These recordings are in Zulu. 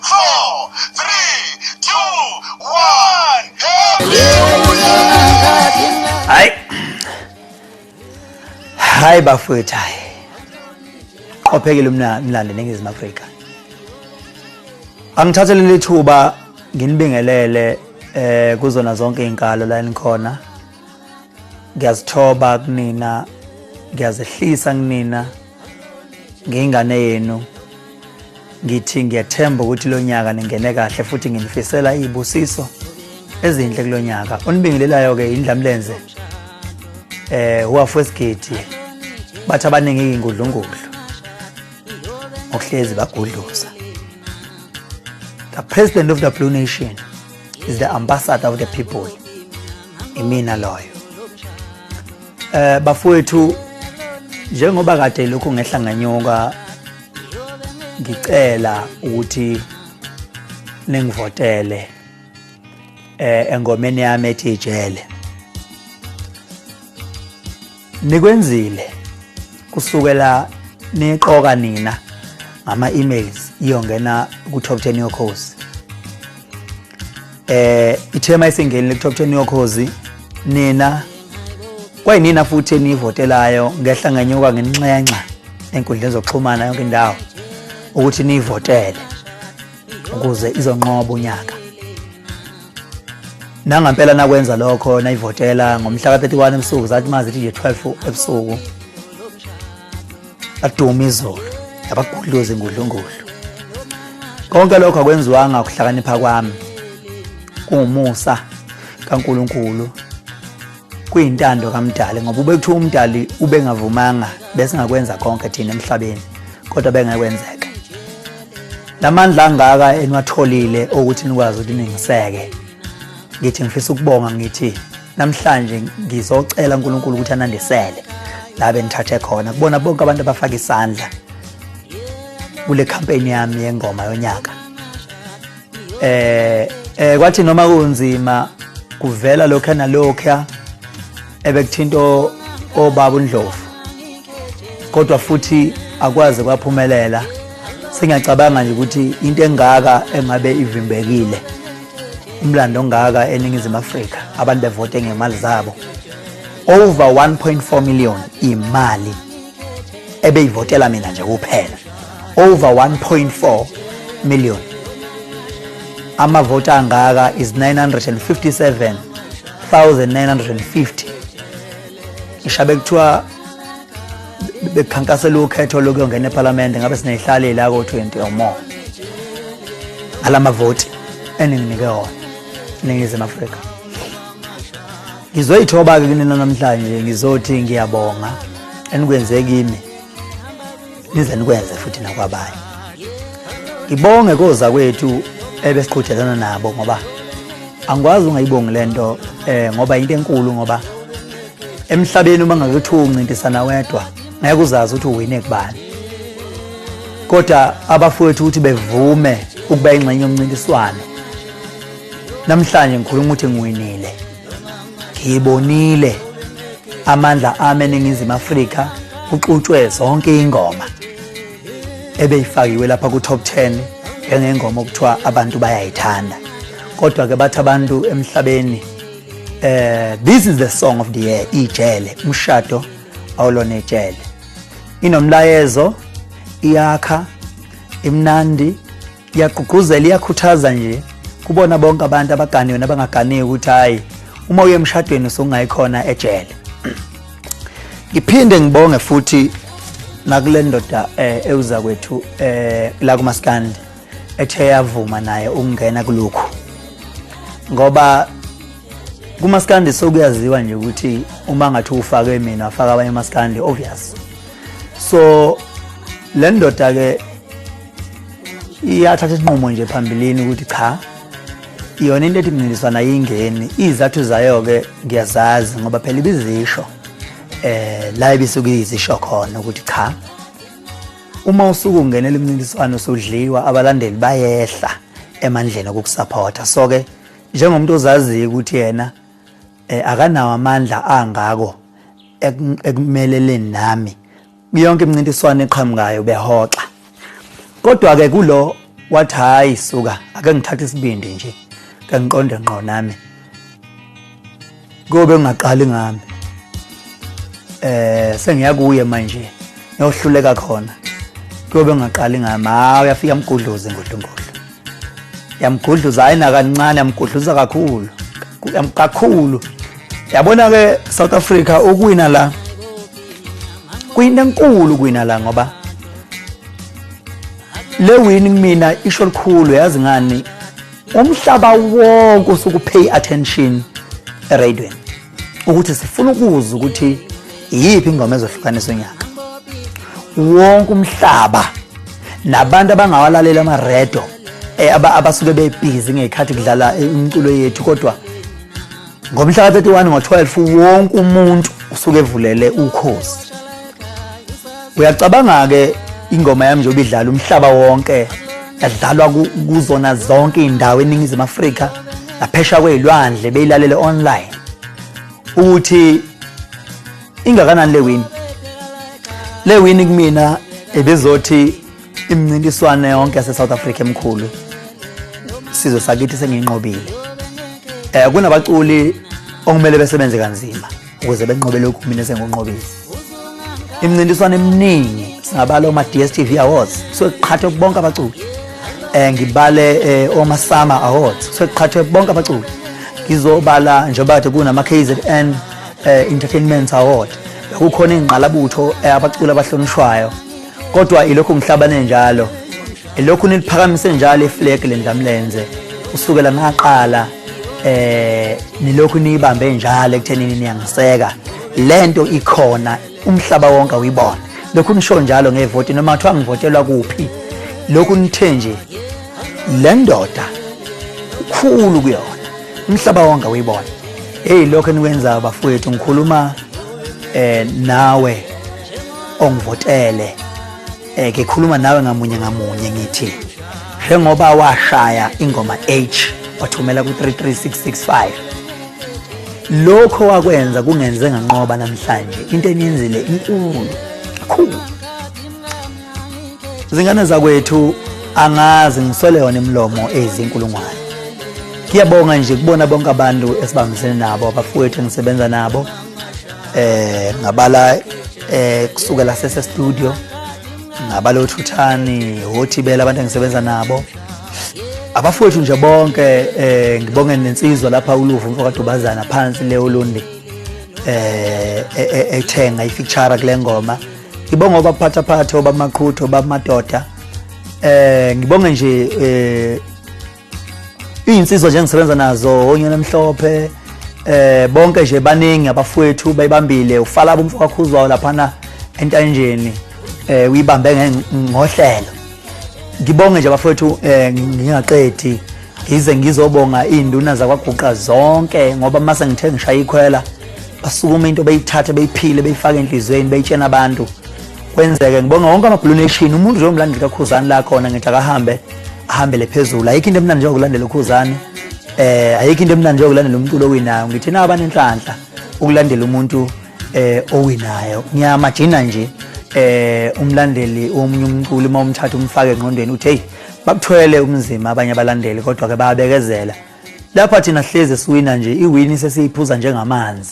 4, 3, 2, 1. Hayi. Hayi bafowethu hayi. Qophekile umlando eNingizimu Afrika. Angithathe leli thuba nginibingelele kuzona zonke izinkalo la enikhona. Ngiyazithoba kunina, ngiyazehlisa kunina. Ngiyingane yenu. Ngithi ngiyathemba ukuthi lo nyaka ningene kahle futhi nginifisela izibusiso ezinhle kulo nyaka. Onibingelelayo ke indlamlenze uwafu wesigidi bathi abaningi ingudlungudlu ngokuhlezi bagudluza. The president of the Blue Nation is the ambassador of the people. Imina loyo. Bafowethu, njengoba kade lokhu ngehla ngenyuka ngicela ukuthi ningivotele engomeni yami ethi ijele. Nikwenzile kusukela niqoka nina ngama emails iyongena ku top 10 yokhozi. Ithema isingenile ku top 10 yokhozi, nina kwayinina futhi enivotelayo ngehla ngenyuka nginxenxa enkundleni zokuxhumana yonke indawo ukuthi nivotele ukuze izonqoba unyaka. Nangampela nakwenza lokho, nayivotela ngomhla ka-31 ebusuku, zathi mazithi nje 12 ebusuku aduma izulu yabagudluza ingudlungudlu. Konke lokho akwenziwanga ukuhlakanipha kwami, kungumusa kaNkuluNkulu, kuyintando kaMdali, ngoba ube kuthiwa uMdali ubengavumanga bese ngakwenza konke thina emhlabeni, kodwa bengekwenzeka. Lamandla angaka eniwatholile ukuthi nikwazi ukuthi ningiseke, ngithi ngifisa ukubonga, ngithi namhlanje ngizocela uNkulunkulu ukuthi anandisele la benithathe khona kubona bonke abantu abafaka isandla kule campaign yami yengoma yonyaka. Kwathi noma kunzima kuvela lokho nalokho ebekuthinta obaba uNdlovu, kodwa futhi akwazi kwaphumelela. Sengiyacabanga nje ukuthi into engaka engabe ivimbekile, umlando ongaka eNingizimu Afrika, abantu bevote ngemali zabo over 1.4 million, imali ebeyivotela mina nje kuphela, over 1.4 million. Amavoti angaka is 957,950. Ngishabe kuthiwa bekukhankasela ukhetho lokuyongena eParliament, ngabe sinezihlali la ko-20 or more ngalamavoti eninginike wona eNingizimu Afrika. Ngizoyithoba-ke kunina namhlanje, ngizothi ngiyabonga enikwenze kimi, nize nikwenze futhi nakwabanye. Ngibonge koza kwethu ebesiqhudelana nabo, ngoba angikwazi ungayibongi lento ngoba into enkulu, ngoba emhlabeni uma ngabe kuthiwa uncintisana wedwa ngeke uzazi ukuthi uwine kubani, kodwa abafowethu ukuthi bevume ukuba ingxenye yomncintiswano. Namhlanje ngikhuluma ukuthi ngiwinile, ngiyibonile amandla ami eNingizimu Afrika, kuxutshwe zonke ingoma ebeyifakiwe lapha ku top 10 njengengoma okuthiwa abantu bayayithanda, kodwa ke bathi abantu emhlabeni this is the song of the year, ijele, umshado awulona ijele. Inomlayezo, iyakha, imnandi, iyagqugquzela, iyakhuthaza nje kubona bonke abantu abaganiwe nabangaganiwe ukuthi hayi, uma uye emshadweni usungayikhona ejele. Ngiphinde ngibonge futhi nakule ndoda ewuza kwethu la kumaskandi ethe yavuma naye ukungena kulokhu, ngoba kumaskandi sokuyaziwa nje ukuthi uma ngathi ufake mina wafaka abanye maskandi obvious. So le ndoda ke iyathatha isinqumo nje phambilini ukuthi cha, iyona into ethi mncintiswana ayingeni. Izathu zayo ke ngiyazazi, ngoba phela ibizisho la ibisuke izisho khona ukuthi cha, uma usuke ungenela umncintiswano usudliwa, abalandeli bayehla emandleni okukusupporta. So ke njengomuntu ozaziyo ukuthi yena akanawo amandla angako ekumeleleni nami yonke imincintiswano eqhamukayo behoxa, kodwa ke kulo Wathi hayi suka, ake ngithathe isibindi nje, ke ngiqonde ngqo nami. Kuyobe ngingaqali ngami. Sengiya kuye manje, ngiyohluleka khona. Kuyobe ngingaqali ngami. Hayi uyafika amgudluze ngudlungudlu. Yamgudluza hayi nakancane, yamgudluza kakhulu. Kakhulu. Yabona ke South Africa ukuwina la kuyinto enkulu ukuwina la, ngoba le win kumina isho likhulu. Yazi ngani? Umhlaba wonke usuku pay attention eradweni ukuthi sifuna ukuzwa ukuthi iyiphi ingoma ezohlukanisa unyaka wonke umhlaba, nabantu abangawalalela amaredo abasuke bebhizi ngey'khathi kudlala imiculo yethu, kodwa ngomhla ka-31 ngo-12 wonke umuntu usuke evulele ukhozi. Uyacabanga-ke ingoma yami njengoba idlala umhlaba wonke, yadlalwa kuzona zonke iy'ndawo eNingizimu Afrika naphesha kwey'lwandle, beyilalele online, ukuthi ingakanani le win. Le win kumina ebizothi imincintiswano yonke yase-South Africa emkhulu, sizwe sakithi sengiyinqobile. Kunabaculi okumele besebenze kanzima ukuze benqobe lokhu mina sengikunqobile. Imincintiswano eminingi, singabala oma-DStv Awards, kusuke kuqhathwe bonke abaculi. Ngibale oma-Sama Awards, kusuke kuqhathwe bonke abaculi. Ngizobala njengoba kade kunama-KZN Entertainment Award, bekukhona iy'ngqalabutho, abaculi abahlonishwayo. Kodwa ilokhu ngihlabane njalo, ilokhu niliphakamise njalo iflag lendlamlenze kusukela ngaqala, nilokhu niyibambe njalo ekuthenini niyangiseka. Lento ikhona, umhlaba wonke awuyibona. Lokhu nisho njalo ngevoti, noma kuthiwa ngivotelwa kuphi, lokhu nithe nje le ndoda ukhulu kuyona, umhlaba wonke awuyibona. Hey, lokho enikwenzayo bafowethu, ngikhuluma nawe ongivotele, ngikhuluma nawe ngamunye ngamunye, ngithi njengoba washaya ingoma H wathumela ku 33665, lokho wakwenza kungenze nganqoba namhlanje. Into eniyenzile inkulu kakhulu, zingane zakwethu. Angazi ngiswele yona imilomo eyizinkulungwane. Ngiyabonga nje kubona bonke abantu esibambisene nabo, abafowethu engisebenza nabo, ngabala kusukela sese studio, ngabala othuthani othibela, abantu engisebenza nabo, abafowethu nje bonke. Ngibonge nensizwa lapha uluvu umfo kaDubazana phansi le Ulundi, ethenga ifeature kule ngoma. Ngibonga obaphathaphatha, obamaqhutho, obamadoda. Ngibonge nje iy'nsizwa nje engisebenza nazo, onyana emhlophe, bonke nje baningi abafowethu bayibambile. Ufalaba umfo kaKhuzwayo laphana entanjeni, uyibambe ngohlelo. Ngibonge nje abafowethu, ngingaqedi ngize ngizobonga iy'nduna zakwaGuqa zonke, ngoba mase ngithe ngishaya ikhwela, basukuma into beyithathe, beyiphile, beyifake enhliziyweni, beyitshena abantu, kwenzeke. Ngibonga wonke ama-Blue Nation. Umuntu nje omlandeli kaKhuzani la khona, ngithi akahambe ahambele phezulu. Ayikho into emnandi njengokulandela uKhuzani, ayikho into emnandi njengokulandela umculo owinayo. Ngithi na abanenhlanhla ukulandela umuntu owinayo. Ngiyamajina nje umlandeli womunye umculi, uma umthatha umfake engqondweni, uthi hey, bakuthwele umzima abanye abalandeli, kodwa ke bayabekezela. Lapha thina hleze siwina nje, iwini sesiyiphuza njengamanzi,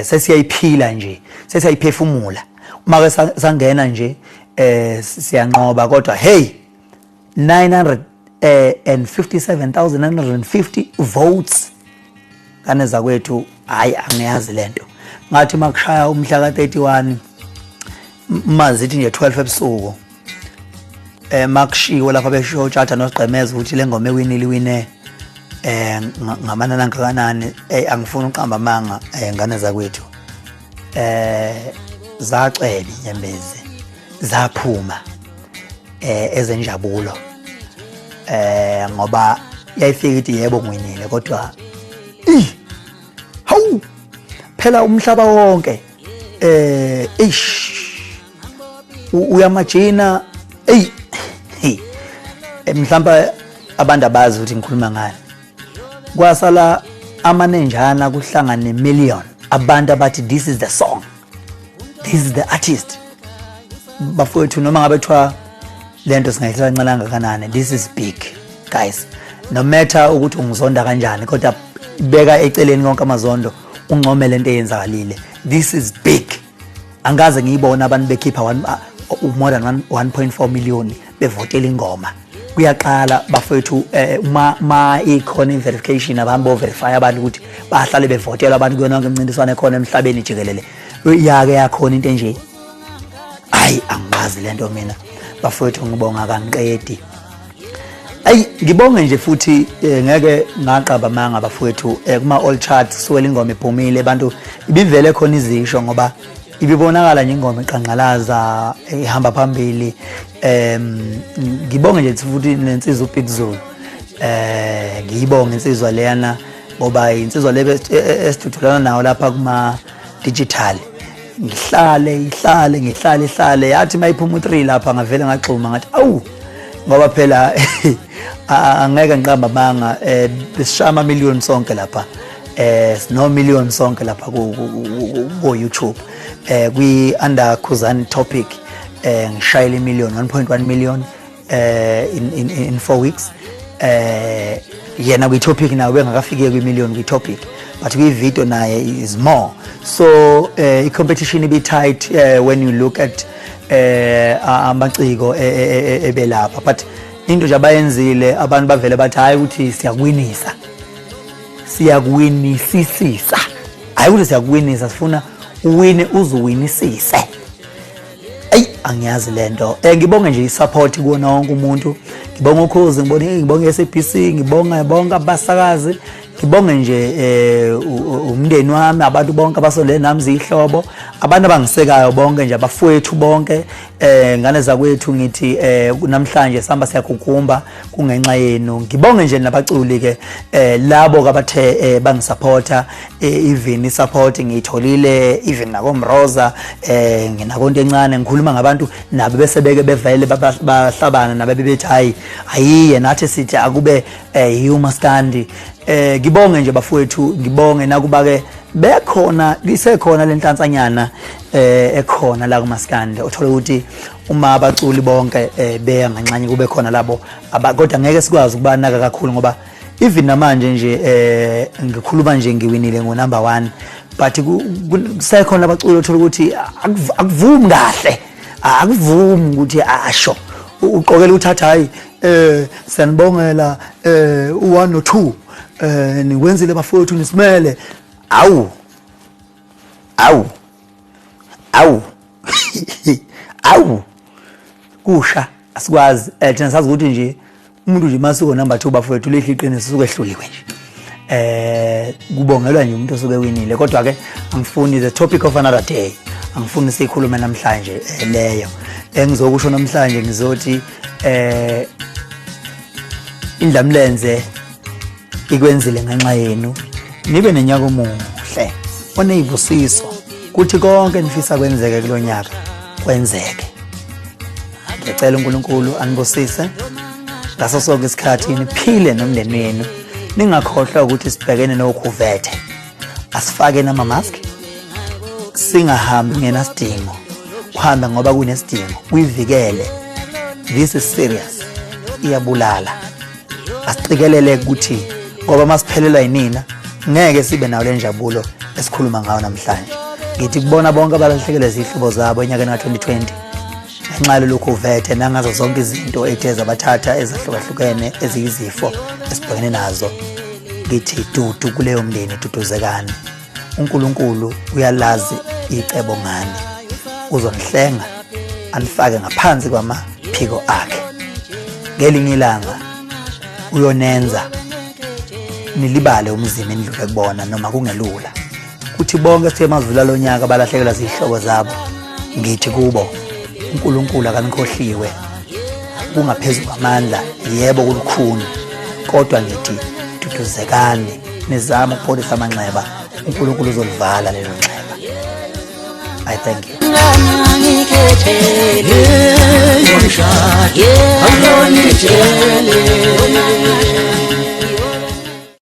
sesiyayiphila nje, sesiyayiphefumula. Uma ke sangena nje siyanqoba. Kodwa hey, 957,950 votes, ngane zakwethu, hayi angiyazi lento. Ngathi makushaya umhla ka31, mazithi nje 12 ebusuku, makushiwo lapha besho uTshatha noSigqemeza ukuthi le ngoma ewinile iwine ngamanani angakanani, angifuni uqamba amanga, ngane zakwethu, zacweba inyembezi, zaphuma ezenjabulo, ngoba yayifika ithi yebo ngiwinile, kodwa hawu phela umhlaba wonke, eish, uyamajina. Ey, mhlawumbe abantu abazi ukuthi ngikhuluma ngani. Kwasala amanenjana kuhlangane million abantu abathi this is the song, this is the artist. Bafowethu, noma ngabe kuthiwa Lento singayithatha kancane kangakanani, this is big guys. No matter ukuthi ungizonda kanjani, kodwa beka eceleni konke amazondo, uncome lento eyenzakalile. This is big. Angikaze ngiyibona abantu bekhipha more than 1.4 million bevotela ingoma. Kuyaqala bafethu, uma ma ikhona i-verification, abantu bo-verify abantu ukuthi bahlale bevotela abantu kuyona yonke imincintiswano ekhona emhlabeni jikelele. Yake yakhona into enje? Hayi, angikwazi lento mina bafowethu, ngibonga kangiqedi. Ayi, ngibonge nje futhi, ngeke ngaqaba manga bafowethu, kuma all charts suwela ingoma iphumile, abantu ibivele khona izisho ngoba ibibonakala nje ingoma iqanqalaza ihamba phambili. Ngibonge nje futhi nensizwa uBig Zulu, ngiyibonge insizwa leyana ngoba insizwa le esithuthulana nawo lapha kuma digital. Ngihlale ihlale, ngihlale ihlale, yathi mayiphuma u3 lapha ngavele ngagxuma, ngathi awu, ngoba phela angeke ngiqamba amanga, besishaya ama million sonke lapha, sino million sonke lapha ku YouTube, kwi under Khuzani topic, ngishayela imillion, 1.1 million in 4 weeks. Yena kwi topic nawe bengakafiki kwi million kwi topic, but kwi video naye is more. So i competition ibi tight when you look at amaciko ebelapha, but into nje abayenzile abantu bavele bathi hayi ukuthi siyakuwinisa, siyakuwinisisisa, hayi ukuthi siyakuwinisa, sifuna uwine uzuwinisise. Ayi, angiyazi lento. Ngibonge nje isupport kuwona wonke umuntu. Ngibonga ukhozi, ngibonge SABC, ngibonga bonke abasakazi, ngibonge nje umndeni wami, abantu bonke abasondele nami, zihlobo, abantu abangisekayo bonke nje, abafowethu bonke, ngane zakwethu, ngithi namhlanje sihamba siyagugumba kungenxa yenu. Ngibonge nje nabaculi ke, labo kabathe bangisupporta, even isupport ngiyitholile even nakomroza, nginakonto encane ngikhuluma ngabantu nabo bese beke bevele bahlabana nabo bebethi hayi ayiye, nathi sithi akube umaskandi. Ngibonge nje bafowethu, ngibonge nakuba ke bekhona, lisekhona lenhlansanyana ekhona la kumaskandi, uthola ukuthi uma abaculi bonke beya nganxanye kube khona labo, kodwa ngeke sikwazi ukubanaka kakhulu ngoba even namanje nje ngikhuluma nje ngiwinile ngo number 1, but kusekhona abaculi othola ukuthi akuvumi kahle, akuvumi ukuthi asho uqokela uthatha hayi, siyanibongela u1 no 2, nikwenzile bafowethu, nisimele. Awu awu awu awu, kusha asikwazi. Thina sazi ukuthi nje umuntu nje masuko number 2 bafowethu, lihle iqiniso, usuke ehluliwe nje, kubongelwa nje umuntu osuke winile. Kodwa ke angifuni, the topic of another day, angifuni sikhulume namhlanje leyo. Engizokusho namhlanje, ngizothi indlamlenze ikwenzile ngenxa yenu. Nibe nenyaka omuhle oneyibusiso, kuthi konke nifisa kwenzeke kulonyaka kwenzeke. Ngiyacela uNkulunkulu anibusise ngaso sonke isikhathi, niphile nomndeni wenu. Ningakhohlwa ukuthi sibhekene nokhuvethe, asifake nama-mask, singahambi ngenasidingo, uhambe ngoba kunesidingo, uyivikele. This is serious, iyabulala. Asiqikelele ukuthi ngoba masiphelelwa yinina ngeke sibe nayo le njabulo esikhuluma ngayo namhlanje. Ngithi kubona bonke abalahlekelwe zihlobo zabo enyakeni ka-2020 ngenxa yalolu khuvethe nangazo zonke izinto ethe zabathatha ezahlukahlukene eziyizifo esibhekene nazo, ngithi dudu kuleyo mndeni, duduzekani, uNkulunkulu uyalazi icebo ngani, uzonihlenga anifake ngaphansi kwamaphiko akhe. Ngelinye ilanga uyonenza nilibale umzimba enidlule kubona noma kungelula. Kuthi bonke sithe mazula lonyaka balahlekelwa zihlobo zabo, ngithi kubo uNkulunkulu akanikhohliwe. Kungaphezu kwamandla, yebo kulukhuni, kodwa ngithi duduzekani, nizame ukupholisa amanxeba, uNkulunkulu uzolivala lelo nxeba. I thank you. Yeah,